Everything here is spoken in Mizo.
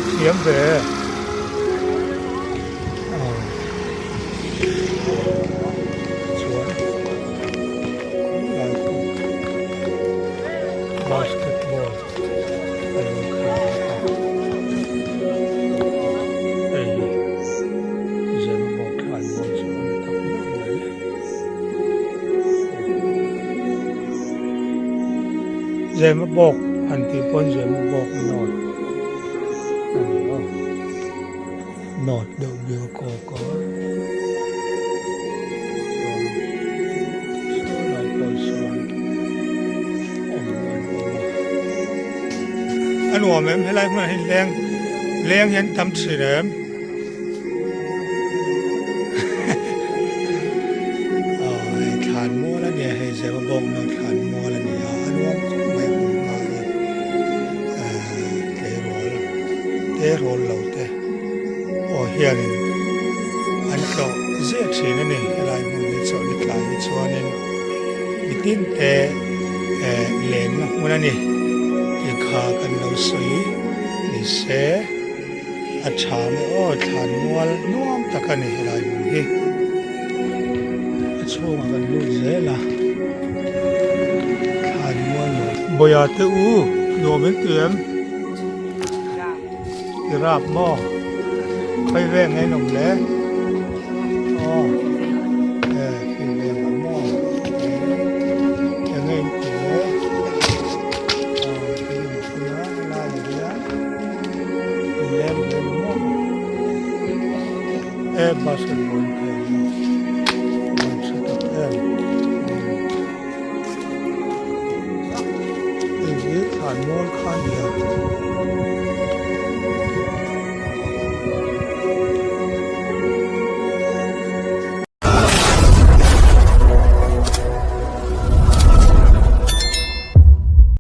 thiam ve chuan khawlai khu basketball a lo khel bawk a hei hi Zemabawk thlanmual chu a ni tak meuh mai. Zemabawk han tih pawn Zemabawk North a ni a North deuh bial kawk a chuan saw lai pawh sawn awm an awm a a nuam em helai hmunah hian leng leng hi an tam thin em. Aw hei thlan mual a nia hei zema bawk na thlan mual a ni a a nuam khawp mai a hmun hma hi ehh tleirawl tleirawl lo te pawh hianin an tlawh ziah thin a ni helai hmun hi chawlhni tlai hi chuanin mitin te ehh lenna hmun a ni tih kha kan lo sawi ni se. A tha nge aw thlan mual nuam tak a ni helai hmun hi a chhungah kan lut zel a thlan mual nuam Bawia te u nuam in ti em i rap maw khawi veng nge in awm le aw e khi veng ah maw enge in ti le aw thil in phun a helai ah hian. E basketball khel hi a tha tak em hei hi thlan mual kha a ni a.